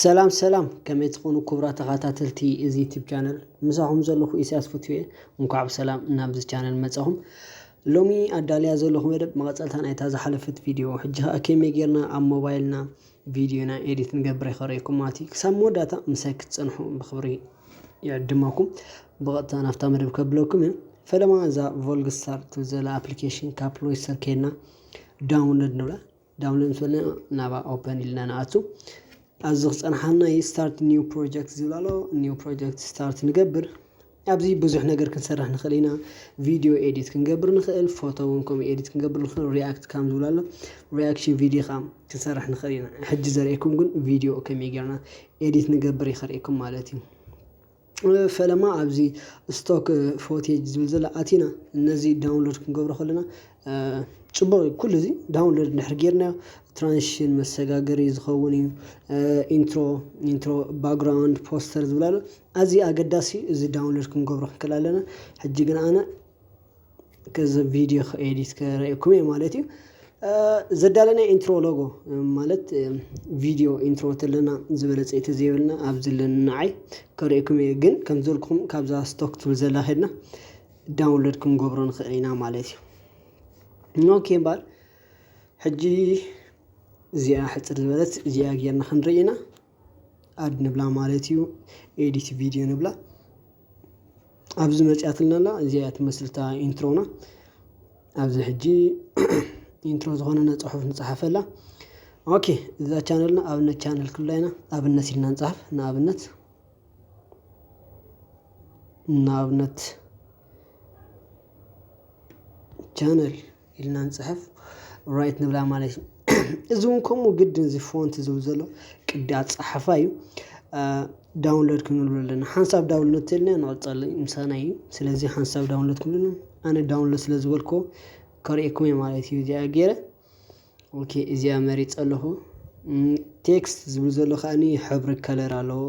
ሰላም ሰላም፣ ከመይ ትኾኑ ክቡራት ተኸታተልቲ እዚ ዩቲብ ቻነል? ምሳኹም ዘለኹ ኢሳያስ ፍትዌ። እንኳዕ ብሰላም ናብዚ ቻነል መጻኹም። ሎሚ ኣዳልያ ዘለኹ መደብ መቐጸልታ ናይታ ዝሓለፈት ቪድዮ። ሕጂ ኸኣ ከመይ ጌርና ኣብ ሞባይልና ቪድዮና ኤዲት ንገብር ከርእየኩም ማለት እዩ። ክሳብ መወዳእታ ምሳይ ክትጸንሑ ብኽብሪ ይዕድመኩም። ብቐጥታ ናብታ መደብ ከብለኩም እየ። ፈለማ እዛ ቮልግስታር ትብል ዘላ ኣፕሊኬሽን ካብ ፕሌይ ስቶር ኬድና ዳውንሎድ ንብላ። ዳውንሎድ ምስ በልና ናባ ኦፐን ኢልና ንኣቱ። ኣብዚ ክጸንሓና እዩ ስታርት ኒው ፕሮጀክት ዝብል ኣሎ። ኒው ፕሮጀክት ስታርት ንገብር። ኣብዚ ብዙሕ ነገር ክንሰርሕ ንኽእል ኢና። ቪድዮ ኤዲት ክንገብር ንኽእል፣ ፎቶ እውን ከምኡ ኤዲት ክንገብር ንኽእል። ሪያክት ካም ዝብል ኣሎ። ሪያክሽን ቪድዮ ከዓ ክንሰርሕ ንኽእል ኢና። ሕጂ ዘርእየኩም ግን ቪድዮ ከመይ ጌርና ኤዲት ንገብር እዩ ከርእየኩም ማለት እዩ። ፈለማ ኣብዚ ስቶክ ፎቴጅ ዝብል ዘሎ ኣቲና ነዚ ዳውንሎድ ክንገብሮ ከለና፣ እ፣ ጽቡቕ እዩ። ኩሉ እዚ ዳውንሎድ እንድሕር ጌርናዮ ትራንዚሽን መሰጋገሪ ዝኸውን እዩ። እ፣ ኢንትሮ፣ ኢንትሮ፣ ባክግራውንድ፣ ፖስተር ዝብል ኣሎ። ኣዝዩ ኣገዳሲ እዩ። እዚ ዳውንሎድ ክንገብሮ ክንክእል ኣለና። ሕጂ ግን ኣነ ከዚ ቪድዮ ኤዲት ከርእየኩም እየ ማለት እዩ። እ፣ ዘዳለናይ ኢንትሮ ሎጎ፣ እ፣ ማለት፣ እ፣ ቪድዮ ኢንትሮ ተለና ዝበለጸ እዩ ተዘይበልና ኣብዚ ኣለኒ ንዓይ ከርእየኩም እየ። ግን ከም ዝበልኩኹም ካብዛ ስቶክ ትብል ዘላ ከድና ዳውንሎድ ክንገብሮ ንኽእል ኢና ማለት እዩ። ኦኬ እምበኣር ሕጂ እዚኣ ሕጽር ዝበለት እዚኣ ጌርና ክንርኢ ኢና። ኣድ ንብላ ማለት እዩ። ኤዲት ቪድዮ ንብላ። ኣብዚ መጺኣትልና ኣላ። እዚኣ እያ ትመስል እታ ኢንትሮና። ኣብዚ ሕጂ ኢንትሮ ዝኾነና ጽሑፍ ንጽሓፈላ። ኦኬ፣ እዛ ቻነልና ኣብነት ቻነል ክብላ ኢና። ኣብነት ኢልና ንጽሓፍ። ንኣብነት፣ ንኣብነት ቻነል ኢልና ንጽሕፍ፣ ራይት ንብላ ማለት እዩ። እዚ እውን ከምኡ ግድን እዚ ፎንት ዝብል ዘሎ ቅዲ ኣጸሓሕፋ እዩ። እ፣ ዳውንሎድ ክንብሎ ኣለና። ሓንሳብ ዳውንሎድ ተልና ንቐጸል ምሳና እዩ። ስለዚ ሓንሳብ ዳውንሎድ ክንብሎ፣ ኣነ ዳውንሎድ ስለ ዝበልኩ ከርእየኩም እየ ማለት እዩ። እዚኣ ገይረ፣ ኦኬ፣ እዚኣ መሪጸ ኣለኹ። እም፣ ቴክስት ዝብል ዘሎ ከኣኒ ሕብሪ ከለር ኣለዎ።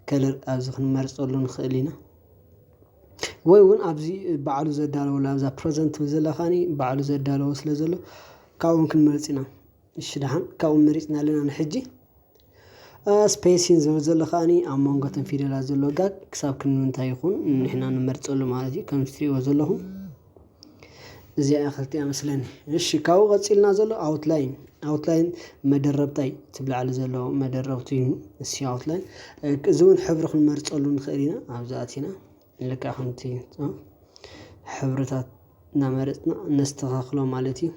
ከለር ኣብዚ ክንመርጸሉ ንኽእል ኢና። ወይ እውን ኣብዚ ባዕሉ ዘዳለወሉ፣ ኣብዛ ፕረዘንት ትብል ዘላ ከኣኒ ባዕሉ ዘዳለዎ ስለ ዘሎ ካብኡ እውን ክንመርጽ ኢና። እሺ፣ ደሓን ካብኡ መሪጽና ኣለና ንሕጂ። እ፣ ስፔሲን ዝብል ዘሎ ከኣኒ ኣብ መንጎ እተን ፊደላት ዘሎ ጋግ ክሳብ ክንምንታይ ይኹን ንሕና ንመርጸሉ ማለት እዩ። ከም እትሪእዎ ዘለኹም እዚኣ እያ ክልቲኣ መስለኒ። እሺ፣ ካብኡ ቀጺልና ዘሎ ኣውትላይን፣ ኣውትላይን መደረብታይ እቲ ብላዕሊ ዘሎ መደረብቱ እዩ። እሲ ኣውትላይን፣ እ፣ እዚ እውን ሕብሪ ክንመርጸሉ ንኽእል ኢና። ኣብዚ ኣቲና ልክዕ ከምቲ፣ እ፣ ሕብርታት እናመረጽና ነስተኻኽሎ ማለት እዩ።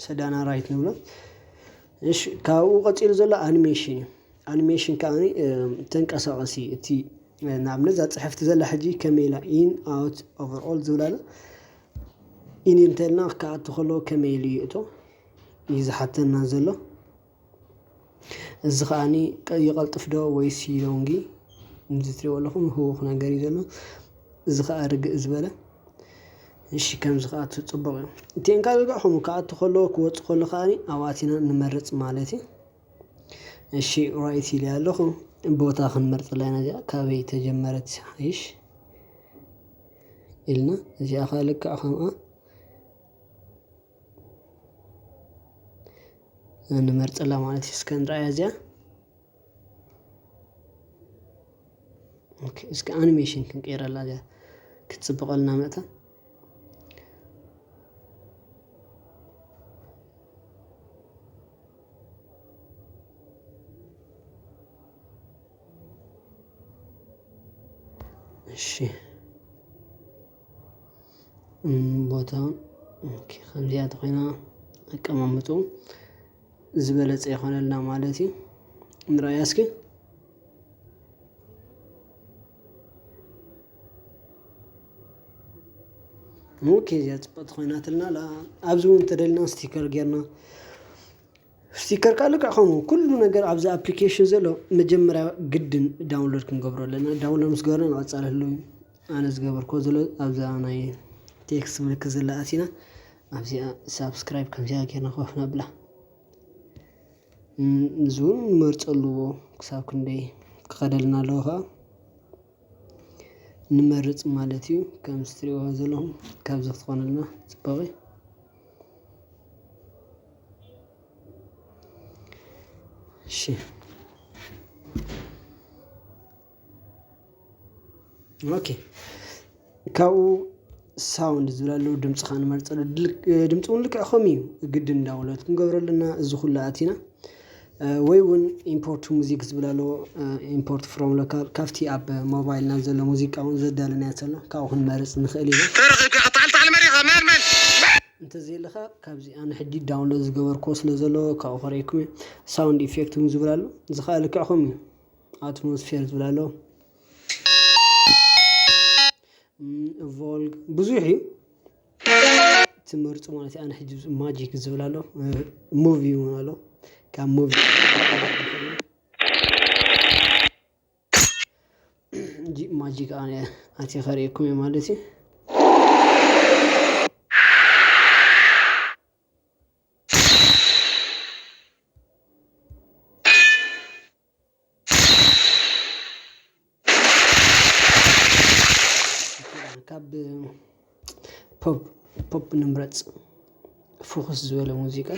ሰዳና ራይት ንብሎ። እሺ፣ ካብኡ ቀጺሉ ዘሎ ኣኒሜሽን እዩ። ኣኒሜሽን ከኣ፣ እ፣ ተንቀሳቐሲ እቲ፣ እ፣ ንኣብነት እዛ ጽሕፍቲ ዘላ ሕጂ ከመይ ኢላ ኢን ኣውት ኦቨርኦል ዝብል ኣሎ። ኢን እንተልና ክኣቱ ከሎ ከመይ ኢሉ ይእቶ እዩ ዝሓተና ዘሎ። እዚ ከኣኒ ቀ-፣ ይቐልጥፍ ዶ ወይስ ይደንጊ? እዚ ትሪእዎ ኣለኹም ህውኽ ነገር እዩ ዘሎ። እዚ ከኣ ርግእ ዝበለ። እሺ፣ ከምዚ ከኣቱ ጽቡቕ እዩ። እቲ እንካ ዝርግዕ ከምኡ ክኣቱ ከሎ ክወጽእ ከሎ ከኣኒ ኣብኡ ኣቲና ንመርጽ ማለት እዩ። እሺ፣ ራይት ኢለ ኣለኹ። ቦታ ክንመርጽላ ኢና እዚኣ። ካበይ ተጀመረት ሓይሽ ኢልና፣ እዚኣ ከኣ ልክዕ ከምኣ ንመርጽላ ማለት እዩ። እስከ ንርኣያ እዚኣ። ኦኬ፣ እስከ ኣኒሜሽን ክንቀይረላ እዚኣ ክትጽብቐልና መእታ። እሺ። እም፣ ቦታውን፣ ኦኬ፣ ከምዚኣ ተኾይና ኣቀማምጡ ዝበለጸ ይኾነልና ማለት እዩ። ንርኣያ እስኪ። ኦኬ፣ እዚኣ ጽብቕቲ ኮይናትልና ኣላ። ኣብዚ እውን እንተደልና ስቲከር ጌርና፣ ስቲከር ከኣ ልክዕ ከምኡ ኩሉ ነገር ኣብዚ ኣፕሊኬሽን ዘሎ መጀመርያ ግድን ዳውንሎድ ክንገብሮ ኣለና። ዳውንሎድ ምስ ገበርና ንቐጻለሉ እዩ። ኣነ ዝገበርኩዎ ዘሎ ኣብዛ ናይ ቴክስት ምልክት ዘላ ኣቲና ኣብዚኣ ሳብስክራይብ ከምዚኣ ጌርና ኮፍ ነብላ። እም፣ እዚ እውን ንመርጸሉ ክሳብ ክንደይ ክኸደልና ኣለዎ ከኣ። ንመርጽ ማለት እዩ። ከምዚ ትሪእዎ ዘለኹም ካብዚ ክትኾነልና ጽቡቕ እዩ። እሺ። ኦኬ፣ ካብኡ ሳውንድ ዝብል ኣሎ፣ ድምፅኻ ንመርፀሉ። ድምፂ እውን ልክዕ ከምኡ እዩ፣ ግድን ዳውንሎድ ክንገብሮ ኣለና። እዚ ኩሉ ኣቲና ወይ እውን ኢምፖርት ሙዚክ ዝብል ኣሎ፣ ኢምፖርት ፍሮም ሎካል፣ ካብቲ ኣብ ሞባይልና ዘሎ ሙዚቃ እውን ዘዳለናዮ ዘሎ ካብኡ ክንመርፅ ንኽእል ኢና። ተረኺብካ ክተዓልታዕል መሪኻ መን መን እንተዘየለኻ ካብዚ ኣነ ሕጂ ዳውንሎድ ዝገበርክዎ ስለ ዘሎ ካብኡ ከርእየኩም እየ። ሳውንድ ኢፌክት እውን ዝብል ኣሎ፣ እዚ ከዓ ልክዕ ከምኡ እዩ። ኣትሞስፌር ዝብል ኣሎ፣ ም፣ ቮልግ ብዙሕ እዩ ትመርፁ ማለት እዩ። ኣነ ሕጂ ማጂክ ዝብል ኣሎ፣ ሙቪ እውን ኣሎ። ካብ ሙቪ ማጂክ ኣነ ኣትየ ከርእየኩም እየ ማለት እዩ። ካብ ፖፕ ፖፕ ንምረፅ፣ ፎኩስ ዝበለ ሙዚቃ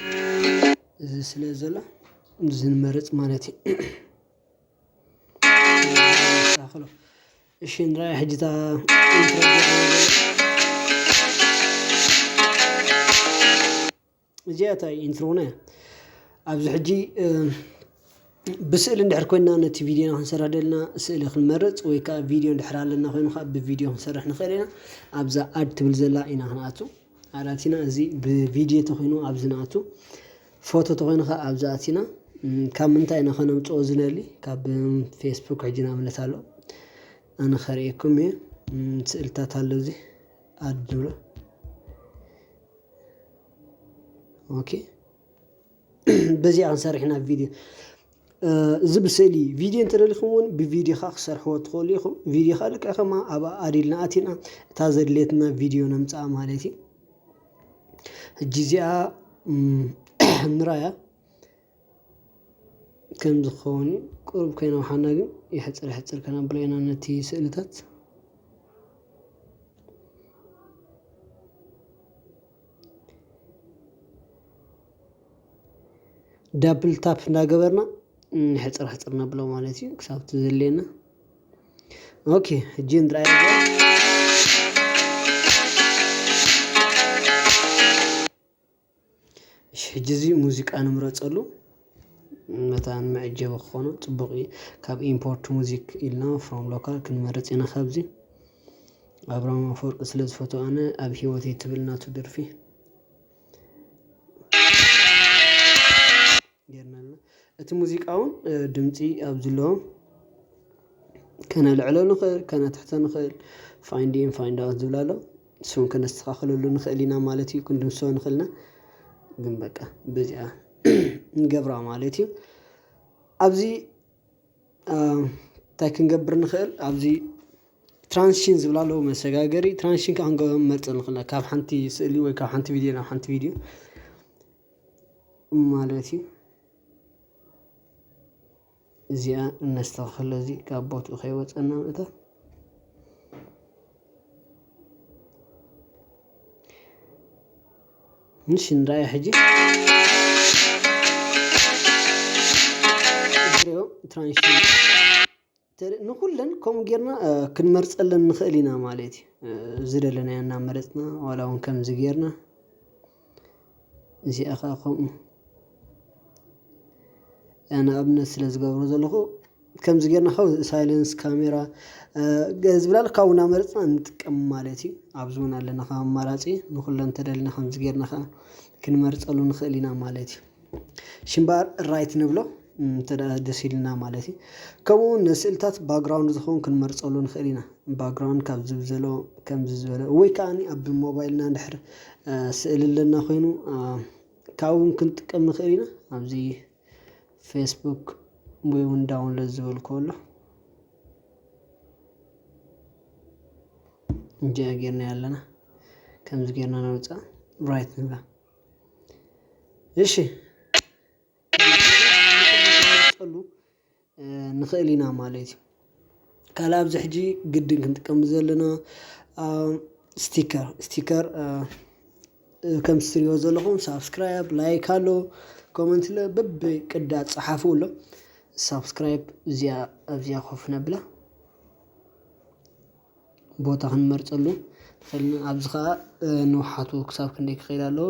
እዚ ስለ ዘሎ እዚ ንመርፅ ማለት እዩ። እሺ፣ ንራይ ሕጂ እታ እዚኣ እታ ኢንትሮና እያ። ኣብዚ ሕጂ እ፣ ብስእሊ እንድሕር ኮይና ነቲ ቪድዮና ክንሰርሕ ደልና ስእሊ ክንመርፅ ወይ ከዓ ቪድዮ እንድሕር ኣለና ኮይኑ ከዓ ብቪድዮ ክንሰርሕ ንኽእል ኢና። ኣብዛ ኣድ ትብል ዘላ ኢና ክንኣቱ። ኣድ ኣቲና እዚ ብቪድዮ ተኮይኑ ኣብዚ ንኣቱ፣ ፎቶ ተኮይኑ ከዓ ኣብዚ ኣቲና ም፣ ካብ ምንታይ ኢና ከነምፅኦ ዝነሊ? ካብ ም፣ ፌስቡክ ሕጂ ንኣብነት ኣሎ፣ ኣነ ከርእየኩም እየ። ም፣ ስእልታት ኣሎ እዚ ኣድ ንብሎ። ኦኬ፣ በዚኣ ክንሰርሕ ኢና ቪድዮ። እ፣ እዚ ብስእሊ ቪድዮ እንተደሊኹም እውን ብቪድዮ ከዓ ክሰርሕዎ ትኽእሉ ኢኹም። ቪድዮ ከዓ ልክዕ ከማ ኣብ ኣዲልና ኣቲና እታ ዘድልየትና ቪድዮ ነምፅኣ ማለት እዩ። ሕጂ እዚኣ ም፣ ንራያ ከም ዝኸውን እዩ። ቁሩብ ከይነውሓና ግን የሕፅር የሕፅር ከነብሎ ኢና ነቲ ስእልታት። ዳብል ታፕ እናገበርና ሕፅር ሕፅር ነብሎ ማለት እዩ ክሳብ እቲ ዘድልየና። ኦኬ፣ ሕጂ ንርኣያ። እሺ፣ ሕጂ እዚ ሙዚቃ ንምረፀሉ መታን መዐጀቢ ክኾኖ ፅቡቕ እዩ። ካብ ኢምፖርት ሙዚክ ኢልና ፍሮም ሎካል ክንመርፅ ኢና። ካብዚ ኣብርሃም ኣፈወርቂ ስለ ዝፈትዎ ኣነ ኣብ ህይወተይ ትብል ናቱ ደርፊ ጌርና ኣለና። እቲ ሙዚቃ እውን እ፣ ድምፂ ኣብ ዝለዎ ከነልዕሎ ንኽእል፣ ከነትሕቶ ንኽእል። ፋይንድ ኢን ፋይንድ ኣውት ዝብል ኣሎ፣ እሱን ከነስተኻኽለሉ ንኽእል ኢና ማለት እዩ። ክንድምስሶ ንኽእልና ግን በቃ በዚኣ ንገብራ ማለት እዩ። ኣብዚ አ፣ እንታይ ክንገብር ንኽእል? ኣብዚ ትራንዚሽን ዝብል ኣለዎ፣ መሰጋገሪ ትራንዚሽን ከዓ ክንገብር መርፅ ንኽእል ኢና። ካብ ሓንቲ ስእሊ ወይ ካብ ሓንቲ ቪድዮ ናብ ሓንቲ ቪድዮ ማለት እዩ። እዚኣ እነስተኻኽሎ፣ እዚ ካብ ቦትኡ ከይወፀና ምእታ። እሺ፣ ንርኣያ ሕጂ። ትራንዚሽን ተር-፣ ንኩለን ከምኡ ጌርና፣ እ፣ ክንመርጸለን ንኽእል ኢና ማለት እዩ። እ፣ ዝደለናዮ እናመረጽና፣ ዋላ እውን ከምዚ ጌርና፣ እዚኣ ኸዓ ከምኡ። እ፣ ንኣብነት ስለ ዝገብሮ ዘለኹ፣ ከምዚ ጌርና፣ ካብ ሳይለንስ፣ ካሜራ፣ እ፣ ገ-፣ ዝብላሉ ካብኡ እናመረጽና ንጥቀም ማለት እዩ። ኣብዚ እውን ኣለና ካብ ኣማራጺ፣ ንኩለን ተደሊና ከምዚ ጌርና ኸዓ ክንመርጸሉ ንኽእል ኢና ማለት እዩ። ሽምባር ራይት ንብሎ፣ እም፣ እንተ ደኣ ደስ ኢልና ማለት እዩ። ከምኡ እውን ንስእልታት ባክግራውንድ ዝኸውን ክንመርጸሉ ንኽእል ኢና። ባክግራውንድ ካብ ዝብ ዘሎ ከምዚ ዝበለ፣ ወይ ከኣ ኣብ ሞባይልና እንድሕር፣ እ፣ ስእሊ ኣለና ኮይኑ፣ እ፣ ካብኡ እውን ክንጥቀም ንኽእል ኢና። ኣብዚ ፌስቡክ ወይ እውን ዳውንሎድ ዝበልኩዎ ኣሎ። እንዲኣ ጌርና ኣለና። ከምዚ ጌርና ነውፅኣ። ራይት ንብላ። እሺ። ክንጥቀመሉ፣ እ፣ ንኽእል ኢና ማለት እዩ። ካልእ ኣብዚ ሕጂ ግድን ክንጥቀም ዘለና፣ እ፣ ስቲከር፣ ስቲከር፣ እ፣ እ፣ ከም እትሪእዎ ዘለኹም ሳብስክራይብ፣ ላይክ ኣሎ፣ ኮመንት ኣሎ፣ በብቅዲ ኣጸሓፍኡ ኣሎ። ሳብስክራይብ እዚኣ፣ ኣብዚኣ ኮፍ ነብላ። ቦታ ክንመርፀሉ ንኽእል ኢና። ኣብዚ ከዓ ንውሓቱ ክሳብ ክንደይ ክኸይድ ኣለዎ።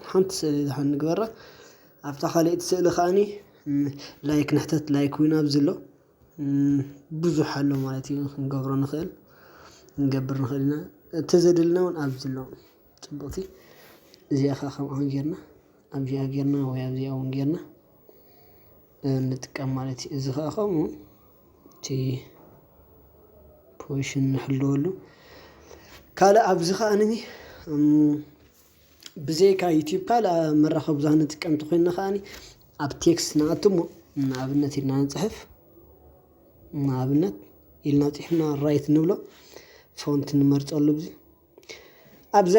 ሓንቲ ስእሊ ድሓን ንግበራ። ኣብታ ካልኣይቲ ስእሊ ከዓኒ ላይክ ንሕተት። ላይክ እውን ኣብዚ ኣሎ። ብዙሕ ኣሎ ማለት እዩ። ክንገብሮ ንኽእል፣ ክንገብር ንኽእል ኢና። እተዘደልና እውን ኣብዚ ኣሎ። ፅቡቕቲ እዚኣ ከዓ ከምኣ ጌርና፣ ኣብዚኣ ጌርና ወይ ኣብዚኣ እውን ጌርና ንጥቀም ማለት እዩ። እዚ ከዓ ከምኡ እቲ ፖዚሽን ንሕልወሉ። ካልእ ኣብዚ ከዓ ንኒ ብዘይካ ዩቲዩብ ካልእ መራኸቢ ብዙሃን ንጥቀም እንተኮይንና ከዓኒ ኣብ ቴክስት ንኣቱ እሞ፣ ንኣብነት ኢልና ንፅሕፍ። ንኣብነት ኢልና ፅሒፍና ራይት ንብሎ፣ ፎንት ንመርፀሉ። ብዚ ኣብዛ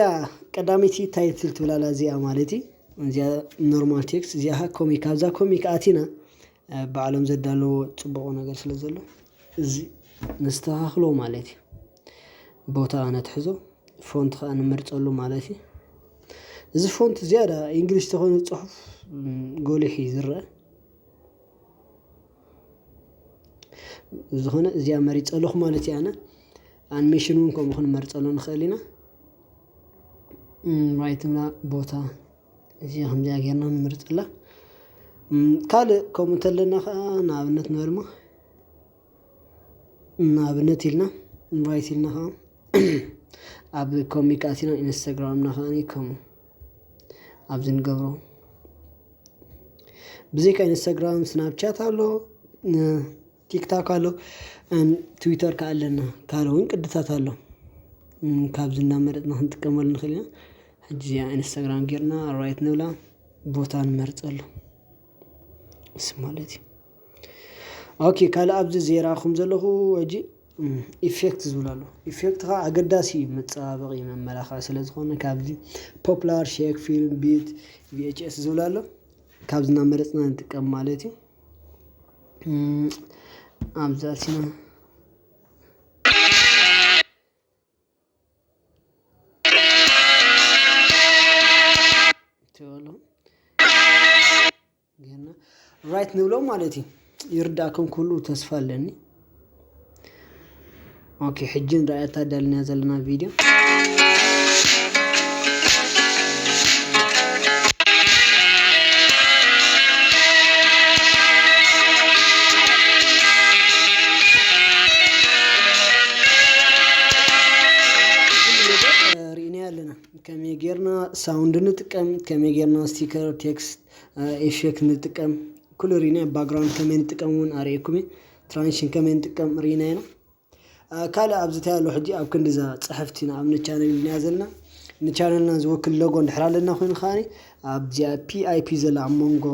ቀዳመይቲ ታይትል ትብላላ እዚኣ ማለት እዩ። እዚኣ ኖርማል ቴክስት፣ እዚኣ ኮሚክ። ኣብዛ ኮሚክ ኣቲና ባዕሎም ዘዳለዎ ፅቡቕ ነገር ስለ ዘሎ እዚ ነስተኻኽሎ ማለት እዩ። ቦታ ነትሕዞ፣ ፎንት ከዓ ንመርፀሉ ማለት እዩ። እዚ ፎንት ዝያዳ እንግሊሽ ተኾይኑ ፅሑፍ ጎሊሕ እዩ ዝረአ። ዝኾነ እዚኣ መሪፀ ኣለኹ ማለት እዩ። ኣነ ኣኒሜሽን እውን ከምኡ ክንመርፀሉ ንኽእል ኢና። ራይትና ቦታ እዚኣ ከምዚኣ ጌርና ንምርፀላ። ካልእ ከምኡ እንተለና ከዓ ንኣብነት ንበልማ ንኣብነት ኢልና ኢንቫይት ኢልና ከዓ ኣብ ኮሚክ ኣቲና ኢንስታግራምና ከዓ ከምኡ ኣብዚ ንገብሮ። ብዘይካ ኢንስታግራም ስናፕቻት ኣሎ፣ ቲክታክ ኣሎ፣ ትዊተር ከዓ ኣለና። ካልእ እውን ቅድታት ኣሎ። ካብዚ እናመረጥና ክንጥቀመሉ ንኽእል ኢና። ሕጂ እዚኣ ኢንስታግራም ጌርና ራይት ንብላ፣ ቦታ ንመርፀሉ። እሱ ማለት እዩ። ኦኬ፣ ካልእ ኣብዚ ዜራኹም ዘለኹ ሕጂ ኢፌክት ዝብል ኣሎ። ኢፌክት ከዓ ኣገዳሲ እዩ፣ መፀባበቂ መመላኽዒ ስለ ዝኾነ ካብዚ ፖፕላር፣ ሼክ፣ ፊልም፣ ቢት፣ ቪኤችኤስ ዝብል ኣሎ። ካብዚ እናመረፅና ንጥቀም ማለት እዩ። ኣብዚ ኣቲና ራይት ንብሎ ማለት እዩ። ይርዳእኩም ክብሉ ተስፋ ኣለኒ። ኦኬ፣ ሕጂ ንርኣያ እታ ዳልና ዘለና ቪድዮ። ሪእናያ ኣለና። ከመይ ጌርና ሳውንድ ንጥቀም፣ ከመይ ጌርና ስቲከር፣ ቴክስት፣ ኢፌክት ንጥቀም፣ ኩሉ ሪእና። ባክግራውንድ ከመይ ንጥቀም እውን ኣርእየኩም እየ። ትራንዚሽን ከመይ ንጥቀም ሪእና ኢና። ካልእ ኣብዚ እንታይ ኣሎ ሕጂ ኣብ ክንዲ እዛ ፅሕፍቲ ንኣብነት ቻነል ኢልና ዘለና ንቻነልና ዝወክል ሎጎ እንድሕር ኣለና ኮይኑ ከዓኒ ኣብዚኣ ፒኣይፒ ዘላ ኣብ መንጎ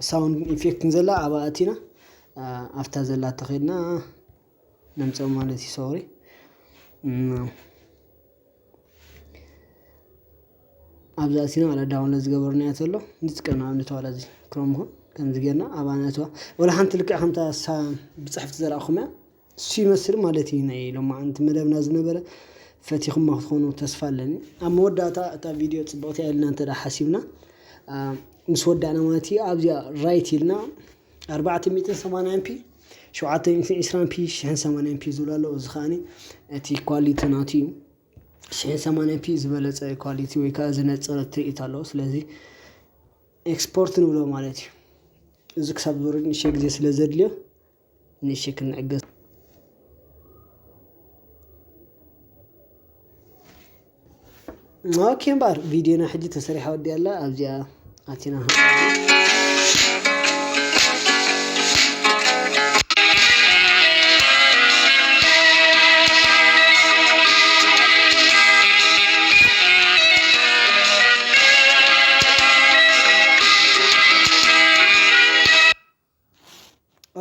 ሳውንድ ኢፌክትን ዘላ ኣብኣ ኣቲና ኣብታ ዘላ ተኸድና ነምፀም ማለት እዩ። ሶሪ ኣብዚ ኣቲና ዋላ ዳውንሎድ ዝገበርናዮ ተሎ ንጥቀም ንኣብነት ዋላ እዚ ክሮም ይኹን ከምዚ ጌርና ኣብኣ ነእትዋ። ወላ ሓንቲ ልክዕ ከምታ ሳ ብፅሕፍቲ ዘርኣኹም እያ እሱ ይመስል ማለት እዩ ናይ ሎማዓንቲ መደብና ዝነበረ። ፈቲኹማ ክትኾኑ ተስፋ ኣለኒ። ኣብ መወዳእታ እታ ቪድዮ ፅብቕቲ እያ ኢልና እንተ ደኣ ሓሲብና ምስ ወዳእና ማለት እዩ ኣብዚኣ ራይት ኢልና ኣርባዕተ ሚእትን ሰማንያን ፒ፣ ሸውዓተ ሚእትን ዕስራን ፒ፣ ሽሕን ሰማንያን ፒ ዝብል ኣሎ። እዚ ከዓኒ እቲ ኳሊቲ ናቱ እዩ። ሽሕን ሰማንያን ፒ ዝበለፀ ኳሊቲ ወይ ከዓ ዝነፀረ ትርኢት ኣለዎ። ስለዚ ኤክስፖርት ንብሎ ማለት እዩ። እዚ ክሳብ ዝወርድ ንእሽተይ ግዜ ስለ ዘድልዮ ንእሽተይ ክንዕገስ። ኦኬ እምበኣር ቪድዮና ሕጂ ተሰሪሓ ወዲኣ ኣላ። ኣብዚኣ ኣቲና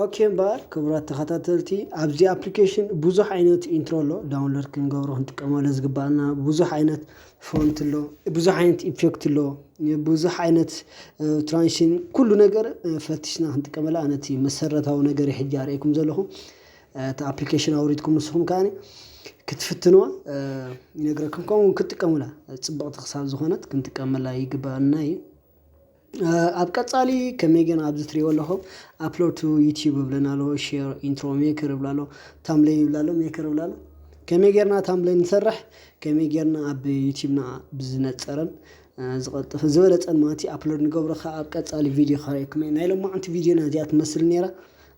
ኦኬ እምበኣር ክቡራት ተኸታተልቲ ኣብዚ ኣፕሊኬሽን ብዙሕ ዓይነት ኢንትሮ ኣሎ። ዳውንሎድ ክንገብሮ ክንጥቀመሉ ዝግባኣና ብዙሕ ዓይነት ፎንት ኣሎ፣ ብዙሕ ዓይነት ኢፌክት ኣሎ፣ ብዙሕ ዓይነት ትራንሽን ኩሉ ነገር ፈቲሽና ክንጥቀመላ ነቲ መሰረታዊ ነገር ሕጂ ኣርእየኩም ዘለኹ። እቲ ኣፕሊኬሽን ኣውሪድኩም ንስኹም ከዓኒ ክትፍትንዋ ይነግረኩም፣ ከምኡ ክትጥቀሙላ ጽብቕቲ ክሳብ ዝኾነት ክንጥቀመላ ይግባኣና እዩ። ኣብ ቀጻሊ ከመይ ገና ኣብዚ ትሪእዎ ኣለኹም ኣፕሎድ ቱ ዩቲዩብ ይብለና ኣሎ፣ ሼር ኢንትሮ ሜከር ይብላ ኣሎ፣ ታምሌን ይብላ ኣሎ፣ ሜከር ይብላ ኣሎ። ከመይ ጌርና ታምብሌን ንሰርሕ፣ ከመይ ጌርና ኣብ ዩቲብና ብዝነጸረን ዝቐልጠፈ ዝበለጸን ማለት እዩ ኣፕሎድ ንገብሮ። ከኣ ኣብ ቀጻሊ ቪድዮ ከርእየኩም እየ። ናይ ሎማዓንቲ ቪድዮና እዚኣ ትመስል ነይራ።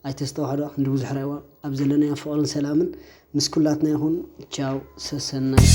ኣይተስተውዓልዋ ክንዲ ብዙሕ ረእዋ። ኣብ ዘለናዮ ፍቕርን ሰላምን ምስ ኩላትና ይኹን። ቻው፣ ሰሰናይ።